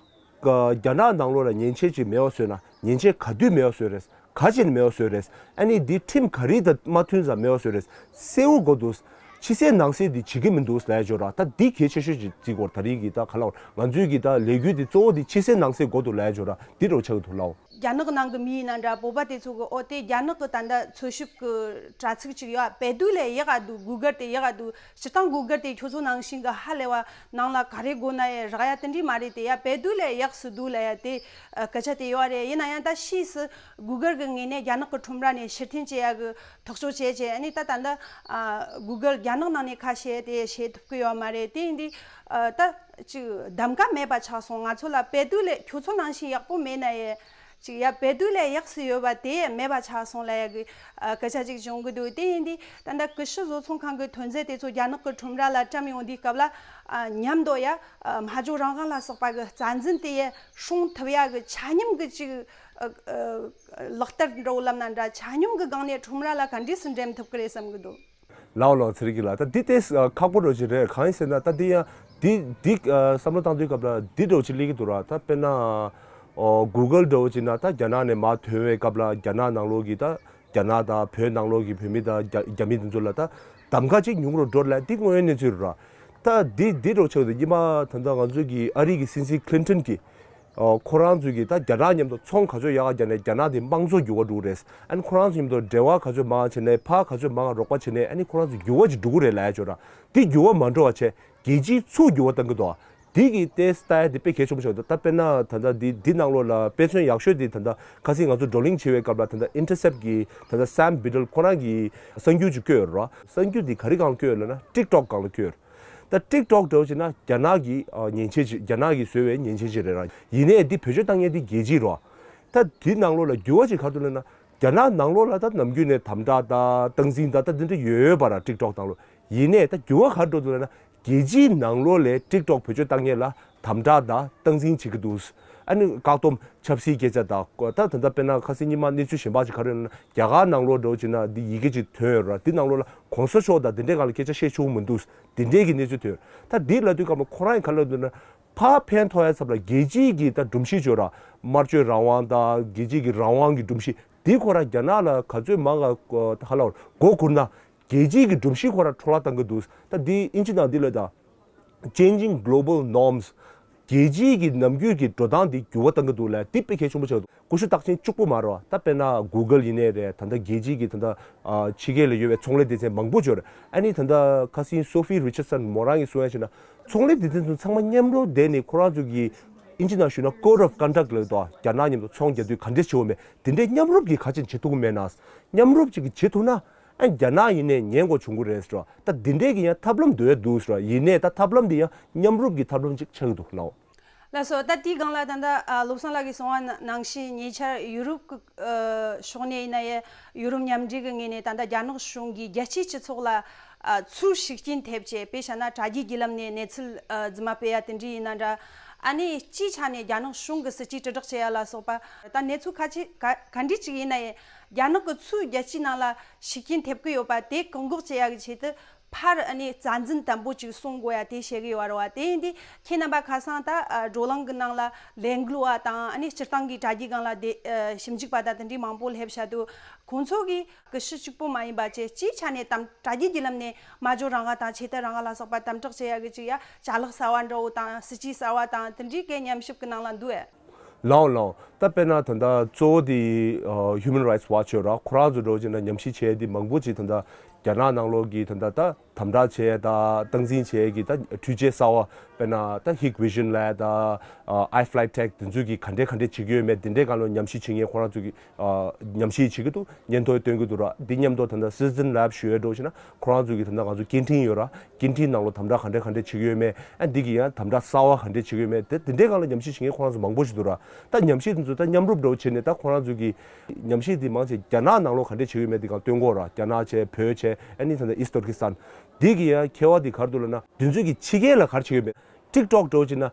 རྒྱ་ནག་ནང་ལོགས་ལ་མཉེན་ཆས་ཅིག་མེད་པ་བཟོས་ན་མཉེན་ཆས་ག་དུས་མེད་པ་བཟོས་རེད། ག་བྱས་ནས་མེད་པ་བཟོས་རེད། ཨ་ནི་འདི་ཁྲིམས་ག་རེ་དང་མ་མཐུན་ཙང་མེད་པ་བཟོས་རེད། གསལ་བོ་དགོས་འདུག་ཕྱི་གསལ་ནང་གསལ་འདི་བྱེད་ཀྱི་མི་འདུག་ལབ་ཡ་ཅིག་ཡོད་ར། ད་འདི་གལ་ཆེ་ཤོས་ཅིག་བརྩི་དགོས་ར། ད་རེས་ཀྱི་ད་ག་ལབ་དགོས་ར། ང་ཚོའི་གི་ད་ལས་འགུལ་འདི་གཙོ་བོ་འདི་ཕྱི་གསལ་ནང་གསལ་དགོས་འདུག་ལབ་ཡ་ཅིག་ཡོད་ར། འདི་འདྲ་བོ་ཆགས་ཀྱི་འདུག་ལགས། རྒྱ་ནག་ནང་གི་མི་ཡིན་ན་འདྲ། བོད་པ་དེ་ཚོ་གི་ཨོ་དེ་རྒྱ་ནག་གི་ད་ལྟ་འཚོལ་ཞིབ་ཀྱི་དྲ་ཚིགས་ཅིག་ཡོད་པས་དུས་ལས་ཡག་ག་འདུག་གུ་གལ་དེ་ཡག་ག་འདུག་སྤྱིར་བཏང་གུ་གལ་དེ་ཁྱོད་ཚོ་ནང་བཞིན་གི་ཧ་ལས་པ་ནང་ལ་ག་རེ་དགོས་ན་ཡང་རག་ཡ་དེ་འདྲ་མ་རེད། དེ་ཡ་པས་དུས་ལས་ཡག་སུ་འདུག་ལབ་ཡ་དེ་ཨ་སྐད་ཆ་དེ་ཡོད་རེད། ཡིན་ན་ཡང་ད་ཕྱིས་སུ་གུ་གལ་གི་ངོས་ནས་རྒྱ་ནག་གི་ཁྲོམ་ར་ནས་ཕྱིར་འཐེན་བྱེད་ཡ་གི་ཐག་གཅོད་བྱས་བྱས། ཨ་ནི་ད་ད་ལྟ་ཨ་གུ་གལ་རྒྱ་ནག་ནང་ནས་ཁ་ཕྱེ་དེ་བྱེད་ཐུབ་ཀྱི་ཡོད་མ་རེད། དེ་ཡིན་དུས་ཨ་ད་ཅིག་གདམ་ག་མེད་པ་ཆགས་སོང་། ང་ཚོ་ལ་པས་དུས་ལས་ཁྱོད་ཚོ་ནང་བཞིན་ཡག་པོ་མེད་ན་ཡང་ཅིག་ཡ་པས་དུས་ལས་ཡག་སུ་ཡོད་པ་དེ་མེད་པ་ཆགས་སོང་ལབ་ཡ་གི་ཨ་སྐད་ཆ་ཅིག་བྱུང་གི་འདུག་དེ་ཡིན་དུས་ད་ལྟ་ཀུ་ཤུ་བཟོ་ཚོང་ཁང་གི་ཐོན་རྫས་དེ་ཚོ་རྒྱ་ནག་གི་ཁྲོམ་ར་ལ་བཀྲམ་ཡོང་དུས་སྐབས་ལ་ཨ་མཉམ་དུ་ཡ་ཨ་སྨྲ་བརྗོད་རང་དབང་ལ་སོགས་པ་གི་རྩ་འཛིན་དེ་ཡ་སྲུང་ཐུབ་ཡ་གི་ཆ་སྙོམས་གི་ཅིག་ཨ་ཨ་ལག་བསྟར་འདྲ་བོ་ལབ་ན་འདྲ། ཆ་སྙོམས་གི་སྒང་ནས་ཁྲོམ་ར་ལ་ག་འདྲས་སུ་འགྲེམས་ཐུབ་ཀྱི་རེད་བསམ་གི་འདུག་ལགས་ལགས། ཚེ་རིང་སྐྱིད་ལགས། ད་འདི་ཏོག་ཙམ་ཁག་པོ་འདྲ་བོ་ཅིག་རེད། གང་ཡིན་ཟེར་ན་ད་འདི་ཡང་འདི་འདི་བསམ་བློ་བཏང་དུས་སྐབས་ལ་འདི་འདྲ་བོ་ཅིག་སླེབས་ཀྱི་འདུག་ར། ད་དཔེར་ན་ཨོ་གུ་གལ་འདྲ་བོ་ཅིག་ན་ད་རྒྱ་ནག་ནས་མར་ཐོན་པའི་སྐབས་ལ་རྒྱ་ནག་ནང་ལོགས་ཀྱི་ད་རྒྱ་ནག་དང་བོད་ནང་ལོགས་ཀྱི་བོད་མི་དང་རྒྱ་རྒྱ་མི་དེ་ཚོ་ལ་ད་གདམ་ག་ཅིག་ཉུང་རུ་འགྲོ་ལ་འདི་དངོས་ཡོད་གནས་ཚུལ་རེད་ར། ད་འདི་འདི་འདྲ་བོ་ཆགས་འདུག་སྔོན་མ་ད་ལྟ་ང་ཚོའི་གི་ཨ་རི་གི་སྲིད་འཛིན་ཁི་ལིན་ཊོན་གྱིས། ཨོ་ཁོ་རང་ཚོས་ཀྱིས་ད་རྒྱ་ནག་མཉམ་དུ་ཚོང་ག་ཚོད་ཡག་ག་བརྒྱབ་ནས་རྒྱ་ནག་དེ་དམངས་གཙོ་འགྱུར་བ་འགྲོ་གི་རེད། ཨ་ནི་ཁོ་རང་ཚོ་མཉམ་དུ་འབྲེལ་བ་ག་ཚོད་མང་བ་བྱས་ནས་ཕར་ག་ཚོད་མང་བ་རོགས་པ་བྱས་ནས་ཨ་ནི་ཁོ་རང་ཚོ་འགྱུར་བ་ཅིག་འགྲོ་གི་རེད་ལབ་ཡ་ཅིག་ཡོད་ར། དེ་འགྱུར་བ་མ་འགྲོ་བ་བྱས་རྒྱལ་སྤྱིའི་ཚུར་འགྱུར་བ་བཏང་གི་འདུག་དེ་གི་ཏོག་ཙམ་ལྟ་ཡ་དེ་དཔེ་གལ་ཆེན་པོ་ཆགས་འདུག་ད་དཔེར་ན་ད་ལྟ་འདི་འདི་ནང་ལོགས་ལ་དཔེ་མཚོན་ཡག་ཤོས་དེ་ད་ལྟ་ཁ་སང་ང་ཚོ་བགྲོ་གླེང་བྱེད་པའི་སྐབས་ལ་ད་ལྟ་ཨིན་ཊར་སེབ་ཀྱི་ད་ལྟ་སེམ་བྷི་ཊལ་ཁོ་རང་གིས་གསར་འགྱུར་ཅིག་བཀོད་ཡོད་ར། གསར་འགྱུར་འདི་ག་རེ་སྒང་ལ་བཀོད་ཡོད་ལབ་ན་ཊིག་ཊོག་སྒང་ལ་བཀོད་ཡོད་ར། ད་ཊིག་ཊོག་འདྲ་བོ་བྱས་ན་རྒྱ་ནག་གི་ཨ་མཉེན་ཆས་ཅིག་རྒྱ་ནག་གིས་བཟོས་པའི་མཉེན་ཆས་ཅིག་རེད་ར། ཡིན་ནའི་འདི་བེད་སྤྱོད་བཏང་མཁན་འདི་རྒྱལ་སྤྱི་རེད་བ། ད་འདི་ནང་ལོགས་ལ་འགྱུར་བ་ཅིག་ག་རེ་འདུག་ལབ་ན་རྒྱ་ནག་ནང་ལོགས་ལ་ད་ནམ་རྒྱུན་ནས་དམ་དྲག་དང་སྟངས་འཛིན་དང་ད་འདི་འདྲ་ཡོད་ཡོད་པ་ར་ཊིག་ཊོག་ནང་ལོགས། ཡིན་ནའི་ད་འགྱུར་བ་ག་རེ་འགྲོ་འདུག་ལབ་ན་རྒྱལ་སྤྱིའི་ནང་ལོགས་ལ་ཊིག་ཊོག་བེད་སྤྱོད་བཏང་མཁན་ལ་དམ་དྲག་དང་སྟངས་འཛིན་བྱེད་ཀྱི་འདུག་ཨ་ནི་བཀག་སྡོམ་ཆབ་སྲིད་སྐད་ཆ་དང་ད་ད་ལྟ་དཔེར་ན་ཁ་སང་ཉི་མ་གནས་ཚུལ་གཞན་པ་ཅིག་ག་རེ་ཡོད་ལབ་ན་རྒྱ་གར་ནང་ལོགས་འདྲ་བོ་བྱས་ན་འདི་ཡི་གེ་ཅིག་ཐོན་ཡོད་ར། འདི་ནང་ལོགས་ལ་གོང་ས་མཆོག་དང་འདི་འདྲའི་སྒང་ལ་སྐད་ཆ་བཤད་ཆོག་མི་འདུག་འདི་འདྲའི་གི་གནས་ཚུལ་ཐོན། ད་འདི་ལབ་དུས་སྐབས་ལ་ཁོ་རང་གིས་ག་རེ་ལབ་འདུག་ན་ཕར་ཕན་ཐོགས་ཡ་ཚབ་ལ་རྒྱལ་སྤྱིའི་གི་ད་སྒྲོམ་གཞི་ཅིག་ཡོད་ར། སྨྲ་བརྗོད་རང་དབང་དང་རྒྱལ་སྤྱིའི་གི་རང་དབང་གི་སྒྲོམ་གཞི་འདི་ཁོ་རང་རྒྱ་ནག་ལ་ག་ཚོད་མང་ག་ཧ་ལ་བར་མགོ་སྒུར་ན་རྒྱལ་སྤྱིའི་གི་སྒྲོམ་གཞི་ཁོ་རང་འཕྲོ་བརླག་བཏང་གི་འདུག་ད་འདི་ཨིན་ཇི་ནང་འདི་ལབ་ད། Changing global norms། རྒྱལ་སྤྱིའི་གི་ནམ་རྒྱུན་གྱི་འགྲོ་སྟངས་འདི་འགྱུར་བ་གཏང་གི་འདུག་ལབ་འདི་དཔེ་གལ་ཆེན་པོ་ཆགས་འདུག་ཀུ་ཤུ་རྟགས་ཅན་གཅིག་པོ་མ་རེད་བ། ད་དཔེར་ན་Google་ཡིན་ནའི་རེད། ད་ལྟ་རྒྱལ་སྤྱིའི་གི་ད་ལྟ་ཨ་ཕྱི་རྒྱལ་ལ་ཡོད་པའི་ཚོང་ལས་སྡེ་ཚན་མང་པོ་ཅིག་ཡོད་རེད། ཨ་ནི་ད་ལྟ་ཁ་སང་Sophie Richardson་མོ་རང་གིས་གསུང་ཡ་བྱས་ན་ཚོང་ལས་སྡེ་ཚན་ཚོ་ཚང་མ་མཉམ་རུབ་བསྡད་ནས་ཁོ་རང་ཚོ་གི་ཨིན་ཇི་ནང་ཞུས་ན་Code of Conduct་ལབ་འདུག་རྒྱ་ནག་མཉམ་དུ་ཚོང་རྒྱག་དུས་ག་འདྲས་བྱེད་དགོས་མེད་དེ་འདྲས་མཉམ་རུབ་ཀྱིས་ག་ཅིག་བྱེད་ཐུབ་ཀྱི་མེད་ན། མཉམ་རུབ་ཅིག་གིས་བྱེད་ཐུབ་ན། ཨ་རྒྱ་ནག་ཡིན་ནའི་ཉན་དགོས་བྱུང་གི་རེད་ཟེར་བ། ད་འདི་འདྲའི་གི་ཡང་ཐབས་ལམ་འདོད་འདུག་ཟེར་བ། ཡིན་ནའི་ད་ཐབས་ལམ་འདི་ཡང་མཉམ་རུབ་ཀྱི་ཐབས་ལམ་ཅིག་ཆགས་ཀྱི་འདུག་ལགས། ལགས་སོ། ད་དེའི་སྒང་ལ་ད་ལྟ་ཨ་བློ་བཟང་ལགས་ཀྱིས་གསུངས་པ་ནང་བཞིན་ཉེ་ཆར་ཡུ་རོབ་ཀྱི་ཨ་ཕྱོགས་ནས་ཡིན་ན་ཡང་ཡུ་རོབ་མཉམ་འབྲེལ་གྱི་ངོས་ནས་ད་ལྟ་རྒྱ་ནག་གཞུང་གིས་རྒྱལ་སྤྱིའི་སྤྱི་ཚོགས་ལ་ཨ་ཚུར་ཤུགས་རྐྱེན་ཐེབས་བྱས། དཔེ་བཞག་ན་དྲ་རྒྱའི་བརྒྱུད་ལམ་ནས་གནས་ཚུལ་ཨ་རྫུན་མ་སྤེལ་ཡ་དེ་འདྲ་ཡིན་ན་འདྲ། ཨ་ནི་སྤྱིའི་ཆ་ནས་རྒྱ་ནག་གཞུང་གི་སྲིད་ཇུས་དྲིལ་བསྒྲགས་བྱེད་ཡ་ལ་སོགས་པ། ད་གནས་ཚུལ་ཁ་ཅིག་ག་ག་འདྲ་ཅིག་ཡིན་ན་ཡང་རྒྱ་ནག་གིས་ཚུར་རྒྱལ་སྤྱིའི་ནང་ལ་ཤུགས་རྐྱེན་ཐེབས་ཀྱི་ཡོད་པ་དེ་བཀག་འགོག་བྱེད་ཡ་གི་ཆེད་དུ། ཕར་ཨ་ནི་རྩ་འཛིན་དམ་པོ་ཅིག་སྲུང་དགོས་ཡ་དེ་བཤད་ཀྱི་ཡོད་རེད་བ། དེ་ཡིན་དུས་ཁྱེད་རྣམ་པ་ཁ་སང་ད་ཨ་བགྲོ་གླེང་གི་ནང་ལ་ལས་འགུལ་བ་དང་ཨ་ནི་སྤྱིར་བཏང་གི་དྲ་རྒྱའི་སྒང་ལ་དེ་ཨ་ཞིབ་འཇུག་པ་དང་དེ་འདྲའི་མང་པོ་སླེབས་བཞག་དུས། ཁོང་ཚོ་གིས་ཀུ་ཤུ་གཅིག་པོ་མ་ཡིན་པ་བྱས་སྤྱིའི་ཆ་ནས་དམ་དྲ་རྒྱའི་བརྒྱུད་ལམ་ནས་སྨྲ་བརྗོད་རང་དབང་དང་ཆོས་དད་རང་དབང་ལ་སོགས་པ་དམ་དྲག་བྱེད་ཡ་གི་ཅིག་ཡ་ཅ་ལག་གསར་བ་འདྲ་བོ་དང་སྲིད་ཇུས་གསར་བ་དང་དེ་འདྲའི་གི་ཉམས་ཞིབ་གི་ནང་ལ་འདུག་ཨེ། ལའོ་ལའོ། ད་དཔེར་ན་ད་ལྟ་གཙོ་བོ་དེ་ཨ་Human Rights Watch ཡོད་ར། ཁོ་རང་ཚོ་འགྲོ་བྱས་ན་ཉམས་ཞིབ་བྱས་དེ་མང་པོ་ཅིག་ད་ལྟ་རྒྱ་ནག་ནང་ལོགས་ཀྱི་ད་ལྟ་ད་དམ་དྲག་བྱས་ད་སྟངས་འཛིན་བྱས་ཀྱི་ད་འཕྲུལ་ཆས་གསར་བ། དཔེར་ན་ད་Hikvision ལབ་ད་ཨ་iFlytek དེ་ཚོས་ཀྱི་ག་འདྲས་ག་འདྲས་བྱེད་ཀྱི་ཡོད་མེད་དེ་འདྲས་སྒང་ལ་ཉམས་ཞིབ་བྱེད་མཁན་ཁོ་རང་ཚོ་གི་ཨ་ཉམས་ཞིབ་བྱེད་ཀྱི་འདུག་སྙན་ཐོ་སྟོན་གྱི་འདུག་ར། འདི་མཉམ་དུ་ད་ལྟ་Citizen Lab ཞུ་ཡས་འགྲོ་བྱས་ན་ཁོ་རང་ཚོ་གི་ད་ལྟ་ང་ཚོ་སྐད་འཕྲིན་ཡོད་ར། སྐད་འཕྲིན་ནང་ལོགས་དམ་དྲག་ག་འདྲས་ག་འདྲས་བྱེད་ཀྱི་ཡོད་མེད། ཨ་འདི་གི་ཡང་དམ་དྲག་གསར་བ་ག་འདྲས་བྱེད་ཀྱི་ཡོད་མེད། དེ་དེ་འདྲའི་སྒང་ལ་ཉམས་ཞིབ་བྱེད་མཁན་ཁོ་རང་ཚོ་མང་པོ་ཞིག་འདུག་ར། ད་ཉམས་ཞིབ་དེ་ཚོ་ད་མཉམ་རུབ་འདྲ་བོ་བྱས་ནས་ད་ཁོ་རང་ཚོ་གི་ཉམས་ཞིབ་དེ་མང་ཆེ་རྒྱ་ནག་ནང་ལོགས་ག་འདྲས་བྱེད་ཀྱི་ཡོད་མེད་དེ་སྒང་སྟོན་གྱི་ཡོད་ར། རྒྱ་ནག་བྱས་བོད་བྱས་ཨ་ནི་ད་ལྟ་East Turkestan། འདི་གི་ཡང་ཁྱད་པར་དེ་ག་རེ་འདུག་ལབ་ན། དེ་ཚོ་གི་ཕྱི་རྒྱལ་ལ་ག་རེ་བྱེད་ཀྱི་ཡོད་མེད། TikTok འདྲ་བོ་བྱས་ན་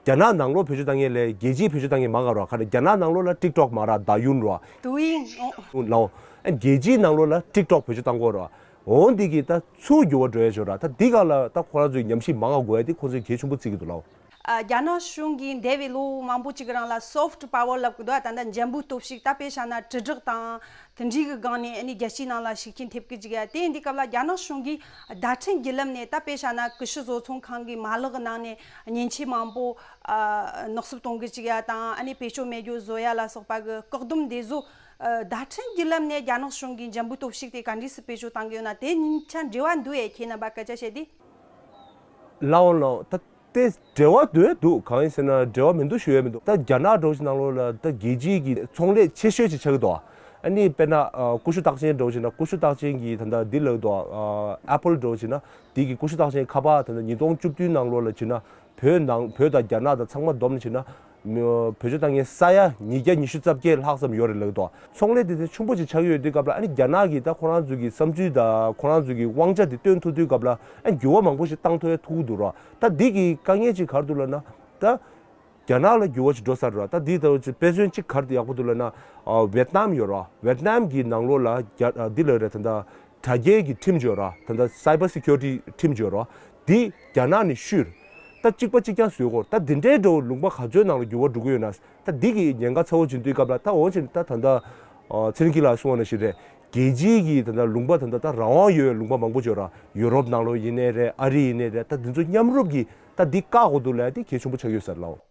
རྒྱ་ནག་ནང་ལོགས་བེད་སྤྱོད་བཏང་མཁན་ལས་རྒྱལ་སྤྱིའི་བེད་སྤྱོད་བཏང་མཁན་མང་ག་ར། ག་རེ་རྒྱ་ནག་ནང་ལོགས་ལ་TikTok མ་ར་ད་ཡུན་ར། Douyin ཨོ། ལའོ། ཨ་རྒྱལ་སྤྱིའི་ནང་ལོགས་ལ་TikTok བེད་སྤྱོད་བཏང་གི་ཡོད་ར། འོ་འདི་གི་ད་ཚུར་འགྱུར་བ་འགྲོ་ཡ་ཅིག་ཡོད་ར། ད་འདི་སྒང་ལ་ད་ཁོ་རང་ཚོས་ཉམས་ཞིབ་མང་ང་དགོས་ཡ་དེ་ཁོ་ཚོས་གལ་ཆེན་པོ་བརྩི་གི་འདུག་ལའོ། ཨ་རྒྱ་ནག་གཞུང་གིས་འདས་པའི་ལོ་མང་པོ་ཅིག་རིང་ལ་soft power ལབ་གི་འདུག་ད་ལྟ་འཇམ་པོའི་སྟོབས་ཤུགས། ད་དཔེ་བཞག་ན་དྲིལ་བསྒྲགས་དང་དེ་འདྲའི་གི་སྒང་ནས་ཨ་ནི་རྒྱལ་སྤྱིའི་ནང་ལ་ཤུགས་རྐྱེན་ཐེབས་གི་ཅིག་ཡ། དེ་ཡིན་དུས་སྐབས་ལ་རྒྱ་ནག་གཞུང་གིས་བརྡ་འཕྲིན་བརྒྱུད་ལམ་ནས། ད་དཔེ་བཞག་ན་ཀུ་ཤུ་བཟོ་ཚོང་ཁང་གི་མ་ལག་གི་ནང་ནས་མཉེན་ཆས་མང་པོ་ཨ་ནག་སུབ་གཏོང་གི་ཅིག་ཡ་དང་། ཨ་ནི་བེད་སྤྱོད་མེད་རྒྱུ་བཟོ་ཡ་ལ་སོགས་པ་གི་བཀག་སྡོམ་དེ་ཚོ་ཨ་བརྡ་འཕྲིན་བརྒྱུད་ལམ་ནས་རྒྱ་ནག་གཞུང་གིས་འཇམ་པོའི་སྟོབས་ཤུགས་དེ་ག་འདྲས་སེ་བེད་སྤྱོད་བཏང་གི་ཡོད་ན། དེ་གཉིས་ཆ་འབྲེལ་བ་འདུག་ཨེ། ཁྱེད་རྣམ་པ་སྐད་ཆ་བཤད་དུས། ལའོ་ལའོ། ད་དེ་འབྲེལ་བ་འདུག་འདུག་གང་ཡིན་ཟེར་ན་འབྲེལ་བ་མི་འདུག་ཞུ་ཡས་མི་འདུག་ད་རྒྱ་ནག་འདྲ་བོ་ཞིག་ནང་ལོགས་ལ་ད་རྒྱལ་སྤྱིའི་གི་ཚོང་ལས་ཆེ་ཤོས་ཅིག་ཆགས་ཀྱི་འདུག་ཨ་ནི་དཔེར་ན་ཨ་ཀུ་ཤུ་རྟགས་ཅན་འདྲ་བོ་ཞིག་ན། ཀུ་ཤུ་རྟགས་ཅན་གྱི་ད་ལྟ་འདི་ལབ་འདུག་ཨ་Apple འདྲ་བོ་ཞིག་ན་དེ་གི་ཀུ་ཤུ་རྟགས་ཅན་ཁ་པར་ད་ལྟ་ཉིས་སྟོང་བཅུ་བདུན་ནང་ལོགས་ལ་བྱས་ན་བོད་ནང་བོད་དང་རྒྱ་ནག་དང་ཚང་མ་བསྡོམས་བྱས་ན། བེད་སྤྱོད་བཏང་མཁན་ས་ཡ་ཉིས་བརྒྱ་ཉི་ཤུ་རྩ་བརྒྱད་ལྷག་ཙམ་ཡོད་རེད་ལབ་འདུག་ཚོང་ལས་དེ་ཚོ་ཆེན་པོ་ཅིག་ཆགས་ཀྱི་ཡོད་དུས་སྐབས་ལ། ཨ་ནི་རྒྱ་ནག་གིས་ད་ཁོ་རང་ཚོ་གི་བསམ་ཚུལ་དང་ཁོ་རང་ཚོ་གི་དབང་ཆ་དེ་སྟོན་ཐུབ་དུས་སྐབས་ལ། ཨ་འགྱུར་བ་མང་པོ་ཞིག་བཏང་ཐུབ་ཡ་ཐུབ་ཀྱི་འདུག་ར། ད་འདི་གི་དཀའ་ངལ་ཅིག་ག་རེ་འདུག་ལབ་ན། ད་རྒྱ་ནག་ལ་འགྱུར་བ་ཞིག་འགྲོ་ས་རེད་ར། ད་འདི་ལྟ་བུ་ཅིག་དཔེ་མཚོན་གཅིག་ག་རེ་ཡག་པོ་འདུག་ལབ་ན། ཨ་ཝེད་ནམ་ཡོད་ར། ཝེད་ནམ་གི་ནང་ལོགས་ལ་རྒྱ་ཨ་འདི་ལ་རེད། ད་ལྟ་དྲ་རྒྱའི་གི་ཁྲིམས་ཅིག་ཡོད་ར། ད་ལྟ་Cyber Security ཁྲིམས་ཅིག་ཡོད་ར། འདི་རྒྱ་ནག་ནས་བཤུས། ད་གཅིག་པ་གཅིག་རྐྱང་བཟོས་གོ། ད་འདི་འདྲའི་འདྲ་བོ་ལུང་པ་ག་ཚོད་ནང་ལ་འགྱུར་བ་འགྲོ་གི་ཡོད་ན། ད་འདི་གི་ཉེན་ཁ་ཚ་བོ་ཅིག་འདུག་སྐབས་ལ། ད་འོ་ཅིག་ད་ད་ལྟ་ཨ་ཚེ་རིང་སྐྱིད་ལགས་གསུངས་པ་ནང་བཞིན་རེད། རྒྱལ་སྤྱིའི་གི་ད་ལྟ་ལུང་པ་ད་ལྟ་ད་རང་དབང་ཡོད་པའི་ལུང་པ་མང་པོ་ཅིག་ཡོད་ར། ཡུ་རོབ་ནང་ལོགས་ཡིན་ནའི་རེད། ཨ་རི་ཡིན་ནའི་རེད། ད་འདི་ཚོ་མཉམ་རུབ་ཀྱིས་ད་འདི་བཀག་དགོས་འདུག་ལབ་ཡ་དེ་གལ་ཆེན་པོ་ཆགས་ཡོད་ས་རེད་ལགས།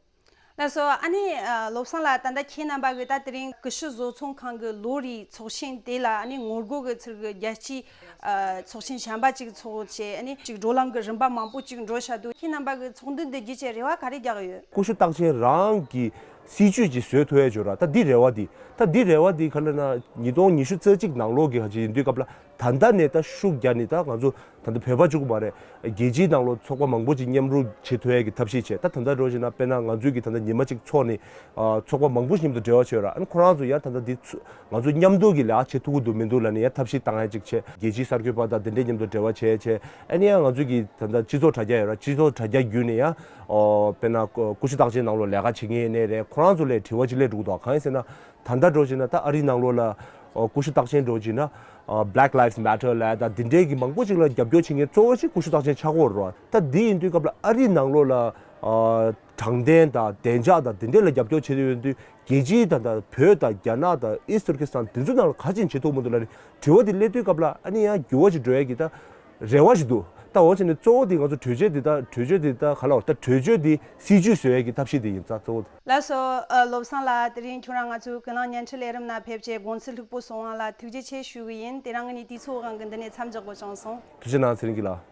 ལགས་སོ། ཨ་ནི་ཨ་བློ་བཟང་ལགས། ད་ལྟ་ཁྱེད་རྣམ་པ་གིས་ད་དེ་རིང་ཀུ་ཤུ་བཟོ་ཚོང་ཁང་གི་ལོ་རེའི་ཚོགས་ཆེན་དེ་ལ། ཨ་ནི་ངོ་རྒོལ་གྱི་ཚུལ་གྱིས་རྒྱལ་སྤྱིའི་ཨ་ཚོགས་ཆེན་གཞན་པ་ཅིག་ཚོགས་བྱས། ཨ་ནི་ཅིག་བགྲོ་གླེང་གི་རིམ་པ་མང་པོ་ཅིག་འགྲོ་བཞག་འདུག་ཁྱེད་རྣམ་པ་གིས་ཚོགས་འདུ་འདི་བརྒྱུད་བྱས་རེ་བ་ག་རེ་རྒྱག་གི་ཡོད། ཀུ་ཤུ་རྟགས་ཅན་རང་གི་སྲིད་ཇུས་ཅིག་བཟོ་ཐུབ་ཡ་ཅིག་ཡོད་ར། ད་འདི་རེ་བ་འདི། ད་འདི་རེ་བ་འདི་ག་རེ་ལབ་ན། ཉིས་སྟོང་ཉི་ཤུ་རྩ་གཅིག་ནང་ལོགས་ཀྱི་ཁ་ཅིག་ཡིན་དུས་སྐབས་ལ། ད་ལྟ་ནས་ད་ཤུགས་རྒྱག་ནས་ད་ང་ཚོ་ད་ལྟ་བོད་པ་གཅིག་པུ་མ་རེད། རྒྱལ་སྤྱིའི་ནང་ལོགས་ཚོགས་པ་མང་པོ་ཅིག་མཉམ་རུབ་བྱེད་ཐུབ་ཡ་གི་ཐབས་ཤེས་བྱས། ད་ད་ལྟ་འདྲ་བོ་བྱས་ན་དཔེར་ན་ང་ཚོས་ཀྱི་ད་ལྟ་ཉི་མ་གཅིག་ཚོགས་ནས་ཨ་ཚོགས་པ་མང་པོ་ཞིག་མཉམ་དུ་འབྲེལ་བ་བྱས་ཡོད་ར། ཨ་ནི་ཁོ་རང་ཚོ་ཡང་ད་ལྟ་འདི་ཚོ་ང་ཚོ་མཉམ་དུ་གི་ལས་ཀ་བྱེད་ཐུབ་ཀྱི་འདུག་མི་འདུག་ལབ་ནས་ཡང་ཐབས་ཤེས་བཏང་ཡ་ཅིག་བྱས། རྒྱལ་སྤྱིའི་གསར་འགོད་པ་དང་དེ་འདྲས་མཉམ་དུ་འབྲེལ་བ་བྱས་བྱས། ཨ་ནི་ཡང་ང་ཚོས་ཀྱི་ད་ལྟ་སྤྱི་ཚོགས་དྲ་རྒྱ་ཡོད་ར། སྤྱི་ཚོགས་དྲ་རྒྱ་བརྒྱུད་ནས་ཡང་ཨོ་དཔེར་ན་ཀུ་ཤུ་རྟགས་ཅན་ནང་ལོགས་ལས་ཀ་བྱེད་མཁན་ཡིན་ནའི་རེད། ཁོ་རང་ཚོ་ལ་དྲི་བ་ཅིག་སླེབས་འགྲོ་གི་འདུག་གང་ཡིན་ཟེར་ན། ད་ལྟ་འདྲ་བོ་བྱས་ན་ད་ཨ་རིའི་ནང་ལོགས་ལ་ཨོ་ཀུ་ཤུ་རྟགས་ཅན་འདྲ་བོ་བྱས་ན། ཨ་Black Lives Matter ལབ་ད་འདི་འདྲའི་གི་མང་པོ་ཅིག་ལ་རྒྱབ་སྐྱོར་བྱེད་མཁན་གཙོ་བོ་ཞིག་ཀུ་ཤུ་རྟགས་ཅན་ཆགས་ཀྱི་ཡོད་རེད་བ། ད་འདི་ཡིན་དུས་སྐབས་ལ་ཨ་རིའི་ནང་ལོགས་ལ་ཨ་དྲང་བདེན་དང་བདེ་འཇགས་དང་འདི་འདྲ་ལ་རྒྱབ་སྐྱོར་བྱེད་དུ་ཡོང་དུས། རྒྱལ་སྤྱིའི་ད་ལྟ་བོད་དང་རྒྱ་ནག་དང་East Turkestan དེ་ཚོའི་ནང་ལ་ག་ཅིག་བྱེད་ཐུབ་མི་འདུག་ལབ་ནས་དྲི་བ་དེ་སླེབས་དུས་སྐབས་ལ། ཨ་ནི་ཡང་འགྱུར་བ་ཞིག་འགྲོ་ཡ་གི་ད་རེ་བ་ཞིག་འདུག་ད་འོ་བྱས་ནས་གཙོ་བོ་དེ་ང་ཚོ་གྲོས་ཆོད་དེ། ད་གྲོས་ཆོད་དེ་ད་ག་ལ་འོ་ད་གྲོས་ཆོད་དེ་སྲིད་ཇུས་བཟོ་ཡ་གི་ཐབས་ཤེས་དེ་ཡིན་ཙང་གཙོ་བོ་དེ། ལགས་སོ། ཨ་བློ་བཟང་ལགས། དེ་རིང་ཁྱོད་རང་ང་ཚོའི་ཀུན་གླེང་བརྙན་འཕྲིན་ལས་རིམ་ནང་ཕེབས་བྱས་དགོངས་ཚུལ་ལྷུག་པོ་གསུངས་པ་ལ་ཐུགས་རྗེ་ཆེ་ཞུ་གི་ཡིན། དེ་རིང་ངས་ནི་དུས་ཚོད་དབང་གིས་འདི་ནས་མཚམས་འཇོག་དགོས་བྱུང་སོང་། ཐུགས་རྗེ་གནང་། ཚེ་རིང་སྐྱིད་ལགས།